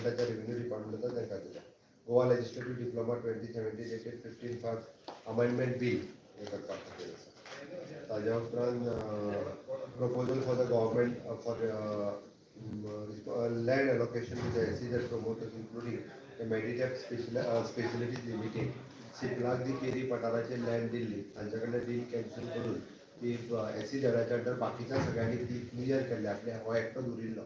डिपार्टमेंटाच्या revenue डिपार्टमेंटाचा तांकां दिला. Goa Legislative Diploma 2017 dated 15/5 amendment bill हे करपा खातीर आसा. ताज्या उपरांत proposal for the government for land allocation to the SEZ promoters, including the Meditech Specialities Limited. सिप्लाक जी केरी पठाराचेर लँड दिल्ली, तांच्या कडल्यान डील कॅन्सल करून ती एसईझेडाच्या अंडर बाकीच्या सगळ्यांनी ती क्लियर केल्ली. आपले हो एकटोच उरिल्लो.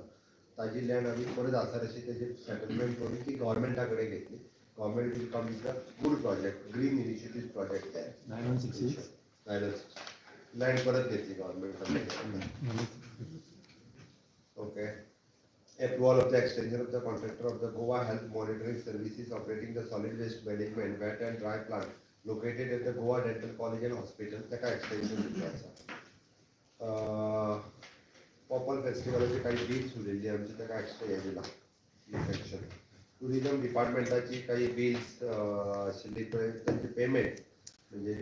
ताजी लँड आमी परत आसा तशी तेजी सेटलमेंट करून ती गव्हर्मेंटा कडेन घेतली. Government will come with the good project, green initiative project. 9166. Land परत घेतली government. Okay. Approval of the extension of the contractor of the Goa Health Monitoring Services operating the solid waste management wet and dry plant located at the Goa Dental College and Hospital, ताका extension दिल्लें आसा. पॉपल फेस्टिवलाचे काही bills उरिल्ली आमची, ताका extra हें दिलां extension. Tourism डिपार्टमेंटाची काही बिल्स आशिल्ली पळय, तांचे पेमेंट, म्हणजे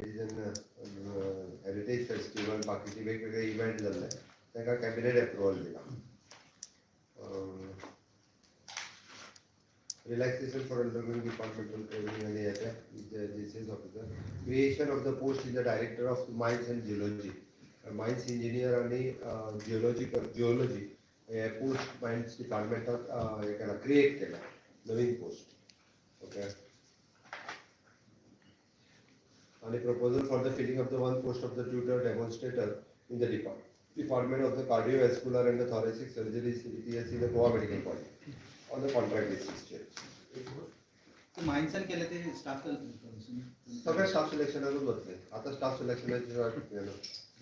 हेरिटेज फेस्टिवल, बाकीचे वेगवेगळे इव्हेंट जाल्ले, ताका कॅबिनेट एप्रुवल दिला. Relaxation for undergoing departmental training आणि याच्या GCS officer, creation of the post in the director of mines and geology, mines engineer आणि जिओलॉजिकल जिओलॉजी हे पोस्ट मायन्स डिपार्टमेंटात हे केला, क्रिएट केला नवीन पोस्ट. ओके. आणि proposal for the filling of the one post of the tutor demonstrator in the department of the cardiovascular and the thoracic surgery, CVTS, in the Goa Medical College on the contract basis. मायन्सान केलं ते staff. सगळे staff सिलेक्शनाकूच वतले आता. Staff सिलेक्शनाचे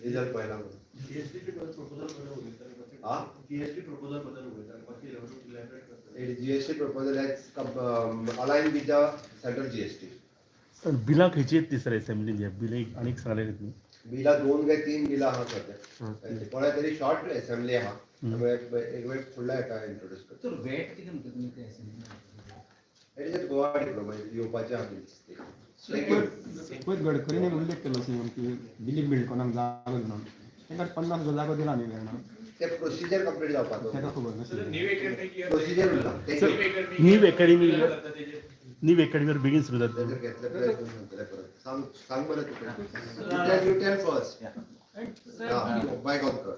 result पळयला म्हणून. GST proposal बद्दल उलयताले. हा. जीएसटी प्रपोजल बद्दल उलयताले, मातशें इलॅबोरेट करता? GST proposal has align with the central GST. पण बिलां खंयची येतली सर असेंब्लीन? बिलां आनीक सांगले न्ही. बिलां दोन काय तीन बिलां आहा सध्या. पळय तरी शॉर्ट असेंब्ली आहा, त्यामुळे एक वेळ फुडल्या हेका इंट्रोड्यूस करता. तर वेट कितें म्हणटा तुमी ते assembly? It is Goa diploma येवपाचे आहा बिल्स ते. Thank you. पयर गडकरीन एक उल्लेख केलो सीएम की दिलीप बिल्डकॉनाक जागो दिना. तांकां 50,000 जागो दिला न्ही वेर्णा. ते प्रोसिजर कंप्लीट जावपाचो. ताका खबर नाशिल्लें. प्रोसिजर उरला. Thank you. नीव अकॅडमी, नीव अकॅडमीवर बेगीन सुरू जातली. घेतले प्रयत्न सांगतले परत. सांग, सांग बरें तुका. You tell first. Mic on कर.